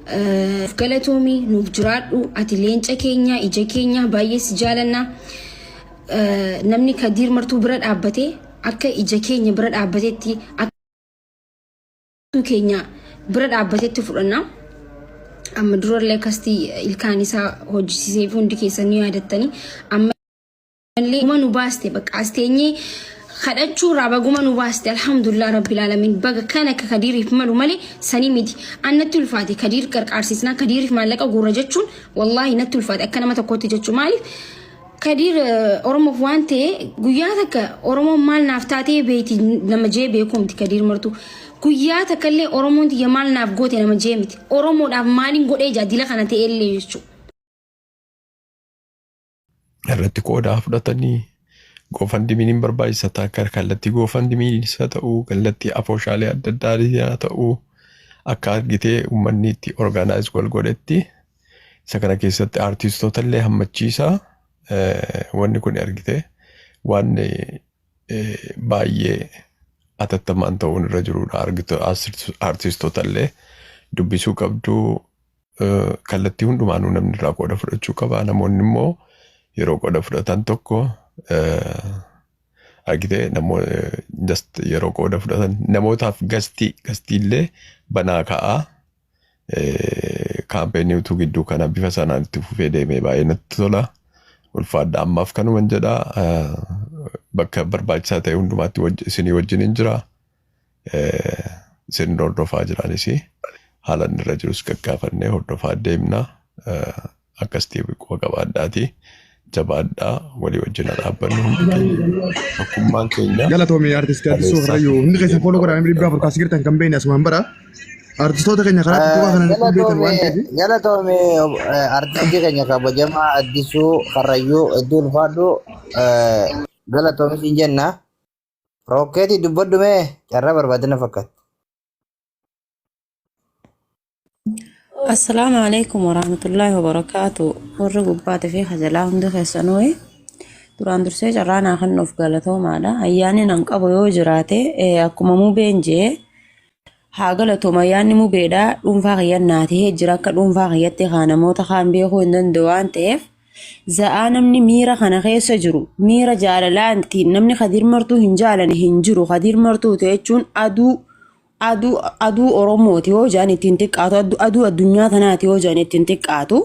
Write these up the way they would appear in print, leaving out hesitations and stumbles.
Galatoomi, nuuf jiraadhu, ati leenca keenya, ija keenya, baay'ee si jaalanna. Namni Kadiir Martuu bira dhaabbatee akka ija keenya bira dhaabbatetti, akka keenya bira dhaabbatetti fudhanna. Amma durallee akkasitti ilkaan isaa hojjisiisee fi hundi keessan ni yaadattanii. Amma illee guma nu baaste, bakka as teenyee kadhachuu irraa baguma nu baaste. Alhamdulillah rabbil alamin. Baga kan akka Kadiiriif malu malee sanii miti. An natti ulfaate Kadiir qarqaarsiisnaa, Kadiiriif maallaqa guurra jechuun wallaahi natti ulfaate akka nama tokkootti jechuun. Maaliif Kadiir Oromoof waan ta'e guyyaa takka Oromoon maal naaf taatee beeyti nama jee beekuu miti. Kadiir Martuu guyyaa takka illee Oromoon tiyya maal naaf goote nama jee miti. Oromoodhaaf maaliin godhee jaa dila kana ta'e illee jechuudha. Irratti qoodaa fudhatanii GoFundMe'n hin barbaachisa ta'a. Kallattii GoFundMe'nis haa ta'u, kallattii afooshaalee adda addaa haa ta'u, akka argitee uummanni itti organize wal godhetti isa kana keessatti aartistoota illee hammachiisa. Wanni kun argitee waan baay'ee atattamaan ta'uun irra jirudha. Aartistoota illee dubbisuu qabdu. Kallattii hundumaanuu namni irraa qooda fudhachuu qaba. Namoonni immoo yeroo qooda fudhatan tokko argitee just yeroo qooda fudhatan namootaaf gastii illee banaa ka'aa. Campaignii utuu gidduu kana bifa sanaan itti fufee deemee baay'ee natti tola. Ulfaadha, ammaaf kanuman jedha. Bakka barbaachisaa ta'e hundumaatti isinii wajjin hin jira. Isin hordofaa jiranis haala inni irra jirus gaggaafannee hordofaa deemna. Akkasitti quba qabaadhaati. Jabaadhaa, walii wajjin haa dhaabbannu hundi keenya. Tokkummaan keenya Galatoomii artistii Addisuu kaleessaa Karrayyuu, hundi keessan follow godhaa. Namni 400 kaasii jirtan kan beekne asumaan bara. Artistoota keenya karaa TikTokaa kana hin beekan waan ta'eef. Galatoome, artistii keenya kabajamaa Addisuu Karrayyuu, hedduu ulfaadhu, galatoome siin jenna. Rookeetii dubbadhu mee, carraa barbaadina fakkaata. Assalaamu alaikum warahmatullaahi wabarakaatu. Warri gubbaatii fi hajalaa hundi keessanuu duraan dursee carraa naa kennuuf galatoomaadha. Ayyaanni nan qabu yoo jiraate, akkuma mubeen jee haa galatooma. Ayyaanni mubeedha dhuunfaa kiyyan naa ta'ee jira. Akka dhuunfaa kiyyatti haa namoota kaan beekuu hin danda'u waan ta'eef, za'aa namni miira kana keessa jiru miira jaalalaanti namni Kadiir Martuu hin jaalane hin jiru. Kadiir Martuu jechuun aduu aduu aduu Oromooti yoo jedhan ittiin xiqqaatu, aduu addunyaa tanaati yoo jedhan ittiin xiqqaatu.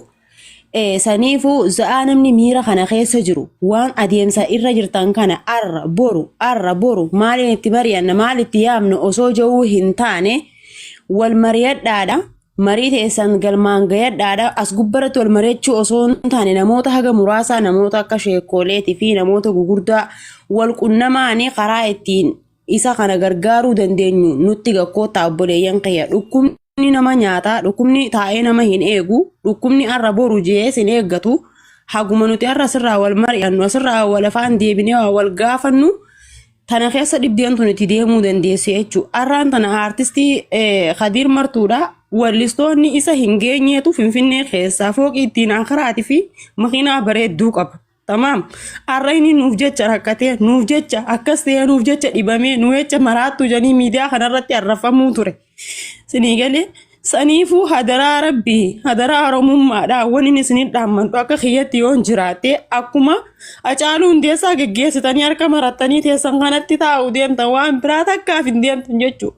Saniifuu za'aa namni miira kana keessa jiru waan adeemsa irra jirtan kana arra boru arra boru maaliin itti mari'anna, maal itti yaamna osoo ja'uu hin taane, wal mari'adhaadha. Marii teessan galmaan gayadhaadha. As gubbaratti wal mari'achuu osoo hin taane, namoota haga muraasaa, namoota akka sheekooleetii fi namoota gugurdaa wal qunnamaanii karaa ittiin isa kana gargaaruu dandeenyu nutti gakkoottaa. Obboleeyyan kiyya, dhukkubni nama nyaataa, dhukkubni taa'ee nama hin eegu, dhukkubni arra boru jees hin eeggatu. Haguma nuti arra asirraa wal mari'annu, asirraa wal afaan deebinee waa wal gaafannu tana keessa dhibdeen tun itti deemuu dandeesse jechuudha. Arraan tana aartistii Kadiir Martuudha. Wallistoonni isa hin geenyeetu Finfinnee keessaa fooqii ittiin akiraatii fi makiinaa bareedduu qaba. Tamaam. Har'a inni nuuf jecha rakkatee, nuuf jecha akkas ta'ee, nuuf jecha dhibamee, nuuf jecha maraattuu jedhanii miidiyaa kanarratti arrafamuu ture. Sinii galee saniifuu hadaraa rabbii, hadaraa oromummaadhaa, wanni inni isinin dhaammadhu akka kiyyatti yoon jiraatte, akkuma Hacaaluu Hundeessaa geggeessitanii harka marattanii teessan kanatti taa'u deemtan, waan biraa takkaaf hin deemtan jechuudha.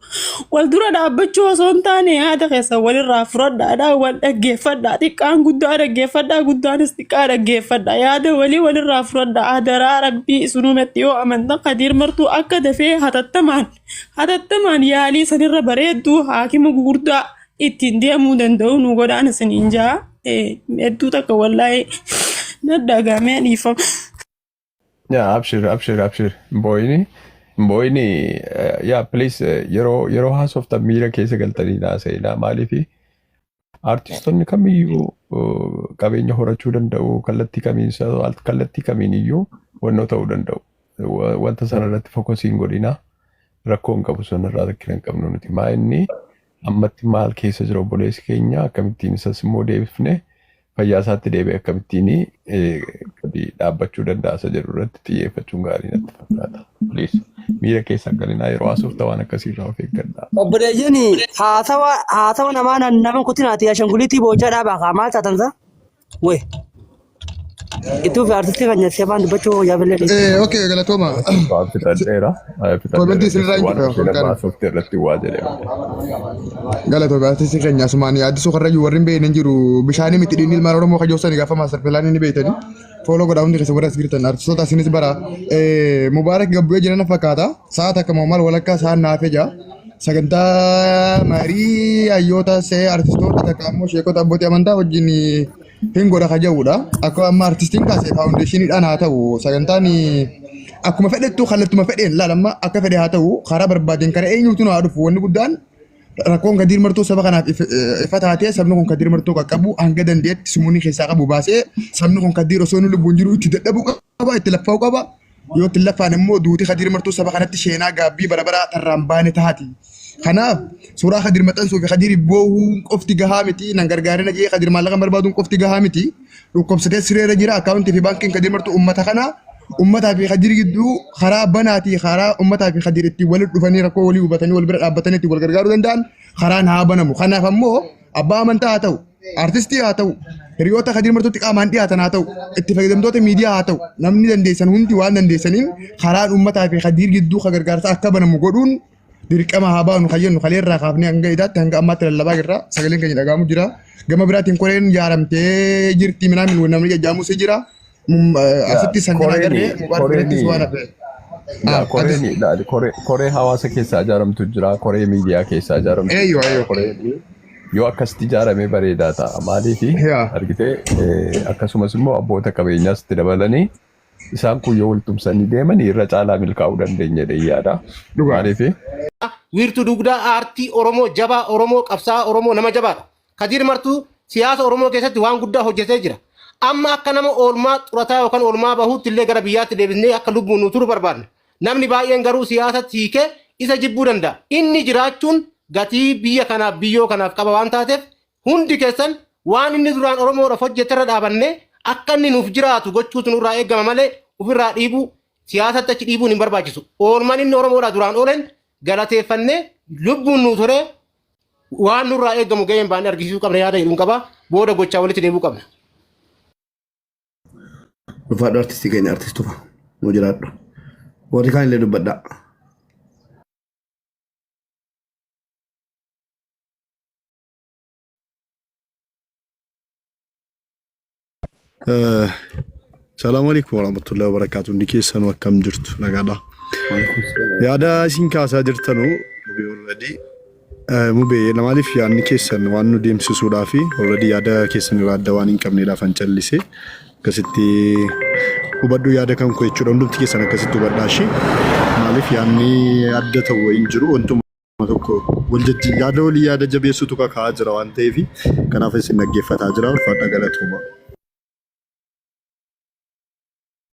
Wal dura dhaabbachuu osoo hin taane, yaada keessan walirraa fudhadhaadhaa, wal dhaggeeffadhaa, xiqqaan guddaa dhaggeeffadhaa, guddaanis xiqqaa dhaggeeffadhaa, yaada walii walirraa fudhadhaa. Hadaraa rabbii, isinumatti yoo amantan, Kadiir Martuu akka dafee hatattamaan hatattamaan yaalii sanirra bareedduu haakima gugurdaa ittiin deemuu danda'u nu godhaan isiniin jaa. Hedduu takka wallaahi naddagamee, dhiifama. Yaa, abshir, abshir, abshir. Booyini booyini. Yaa, please, yeroo haasoftan miira keessa galtanii haasa'inaa. Maaliifi aartistonni kamiyyuu qabeenya horachuu danda'u, kallattii kamiin kallattii kamiin iyyuu wannoo ta'uu danda'u. Wanta sana irratti focusii hin godhinaa. Rakkoo hin qabu, sanarraa rakkina hin qabnu nuti. Maa inni ammatti maal keessa jira obboleessi keenya, akkamittiin isas immoo deebifne fayyaa isaatti deebi'e, akkamittiin gadi dhaabbachuu danda'a isa jedhu irratti xiyyeeffachuun gaarii natti fakkaata. Please. Miira keessa hin galinaa yeroo haasofta waan akkasiirraa of eeggadhaa. Obboleeyyiin haasawa haasawa namaa nama kutinaati ashanguliitii boocaa dhaabaa kaa maal taatan saa? Wee. Ituu fi artistii kan nyaatee afaan dubbachuu yaabillee dhiise. Okay, galatooma. Waan fixadheera. Koomentii isinirraa hin Waan cufe isheen Volkaanoo. haasofte irratti waa jedhee malee. Galatooma artistii keenya asumaan Addisuu Karrayyuu warri hin beekne hin jiru bishaanii miti dhiinni ilmaan Oromoo kajoosani gaafa maastar pilaanii ni beektani. Follow godhaa hundi keessa warra as jirtan artistoota isinis bara. Mubaarak gabbu'ee jiran fakkaata. Sa'a takka moo maal walakkaa sa'aan naafee jira. Sagantaa marii hayyoota see artistoota takka ammoo sheekota abbootii amantaa wajjin hin godha ka jedhudha. Akka amma artistiin kaase faawundeeshiniidhaan haa ta'u sagantaan akkuma fedhettu kallattuma fedheen laal amma akka fedhe haa ta'u karaa barbaadeen karaa eenyuutu nu haa dhufu wanni guddaan rakkoon Kadiir Martuu saba kanaaf ifa taatee sabni kun Kadiir Martuu qaqqabu hanga dandeetti sumuunii keessaa qabu baasee sabni kun Kadiir osoo inni lubbuun jiru itti dadhabuu qaba itti laffaa'uu qaba yoo itti laffaan immoo duuti Kadiir Martuu saba kanatti sheenaa gaabbii bara baraa tarraan baane taati. Kanaaf suuraa Kadiir maxxansuu fi Kadiir boohuun qofti gahaa miti nan gargaarina jee Kadiir maallaqa barbaaduun qofti gahaa miti dhukkubsatee sireera jira akkaawuntii fi baankiin Kadiir Martuu uummata kana Ummataa fi Kadiir gidduu karaa banaatii karaa ummataa fi Kadiir ittiin walitti dhufanii rakkoo walii hubatanii wal bira dhaabbatanii ittiin wal gargaaruu danda'an karaan haa banamu. Kanaaf ammoo abbaa amantaa haa ta'u, artistii haa ta'u, hiriyoota Kadiir Martuutti qaamaan dhiyaatan haa ta'u, itti fayyadamtoota miidiyaa haa ta'u, namni dandeessan hundi waan dandeessaniin karaan ummataa fi Kadiir gidduu ka gargaarsa akka banamu godhuun dirqama haa baanu kan jennu kaleerraa kaafnee hanga idaatti hanga ammaatti lallabaa jirra. Sagaleen keenya dhaga'amu jira. Gama biraatiin koreen ijaaramtee jirti minaamin namni jajjaamus jira. Asitti san kana agarree Mubaarak birattis waan hafe. Koreen ilaali koree hawaasa keessaa ijaaramtu jira koree miidiyaa keessaa ijaaramtu Eeyyoo eeyyoo. Koreen yoo akkasitti ijaaramee bareedaa ta'a maaliif argitee akkasumas immoo abboota qabeenyaas itti dabalanii Isaan kun yoo wal tumsanii deeman irra caalaa milkaa'uu dandeenya jedhee yaada. Dhugaa. Maaliif Wiirtuu dugdaa aartii Oromoo jabaa Oromoo qabsaa'aa Oromoo nama jabaadha. Kadiir Martuu siyaasa Oromoo keessatti waan guddaa hojjetee jira. Amma akka nama oolmaa xurataa yookaan oolmaa bahuutti illee gara biyyaatti deebisnee akka lubbuun nu turu barbaadna. Namni baay'een garuu siyaasatti hiikee isa jibbuu danda'a. Inni jiraachuun gatii biyya kanaaf biyyoo kanaaf qaba waan taateef Hundi keessan waan inni duraan Oromoodhaaf hojjeterra dhaabannee akka inni nuuf jiraatu gochuutu nurraa eegama malee ofirraa dhiibuu siyaasatti achi dhiibuun hin barbaachisu. Oolmaan inni Oromoodhaa duraan oolen galateeffannee lubbuun nuu turee waan nurraa eegamu gaheen baanee argisiisuu qabna yaada jedhuun qaba. Booda gochaa walitti deebi'uu qabna. Ulfaadhu artistii keenya artist Tufa. Nu jiraadhu. Warri kaan illee dubbadhaa. Salaamu alaikum warahmatullahi wabarakatuh. Hundi keessanuu akkam jirtu? Nagaadha. Yaada isin kaasaa jirtanu mubee already mubee maaliif yaadni keessan waan nu deemsisuudhaa fi already yaada keessan irraa adda waan hin qabneedhaaf an callise akkasitti hubadhu yaada kan koo jechuudha. Hundumti keessan akkasitti hubadhaa ishee maaliif yaadni adda ta'u hin jiru wantuma tokko wal jajji yaada walii yaada jabeessutu kaka'aa jira waan ta'eef kanaaf isin dhaggeeffataa jira ulfaadha galatooma.